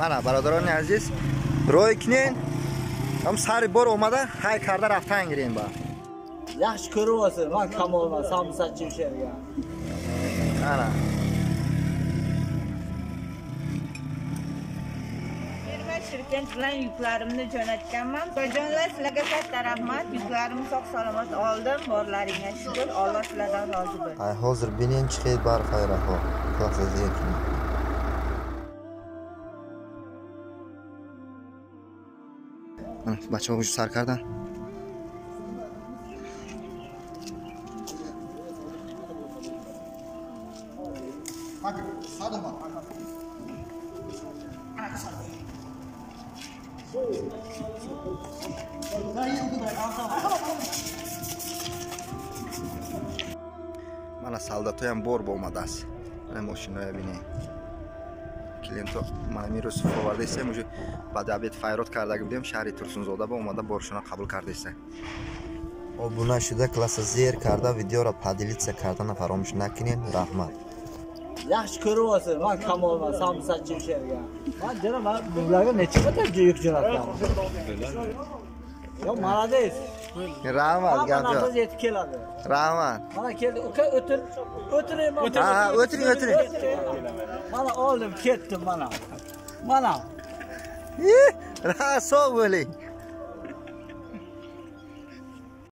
Мана бародарони азиз, рой кунен, ҳам сари бор омада ҳай карда рафтан гирем ба. Yaxshi ko'rib olsin, man Kamolman, samsachi o'sha. Ana. Shirkent bilan yuklarimni jo'natganman. Jo'natganlar, sizlarga katta rahmat. Yuklarimni sog' salomat oldim. Borlaringga shukr. Alloh sizlardan rozi bo'lsin. Ay hozir binin chiqib bar xayraho. Quloqsizga keyin. Mana bachcha o'sha sar kardan. Mana солдатоям бор омадааст. Mana мошиноя бинед. Клиенто мана Мирусов овардаистем, уже баъди обед файрод кардаги будем, шаҳри Турсунзода ба омада боршона қабул кардаиста. Обуна шуда, класса зер карда, видеоро поделиться кардана фаромӯш накунед. Раҳмат. Yaxshi ko'rib olsin, man Kamolman, samsachi o'sha yerga. Man jana man bularga necha marta yuk jo'natganman. Yo, молодец. Rahmat, gap yo'q. Hamma yetib keladi. Rahmat. Mana keldi, uka, o'tir. O'tiring. Ha, o'tiring, o'tiring. Mana oldim, ketdim mana. Mana. Ra, sog' bo'ling.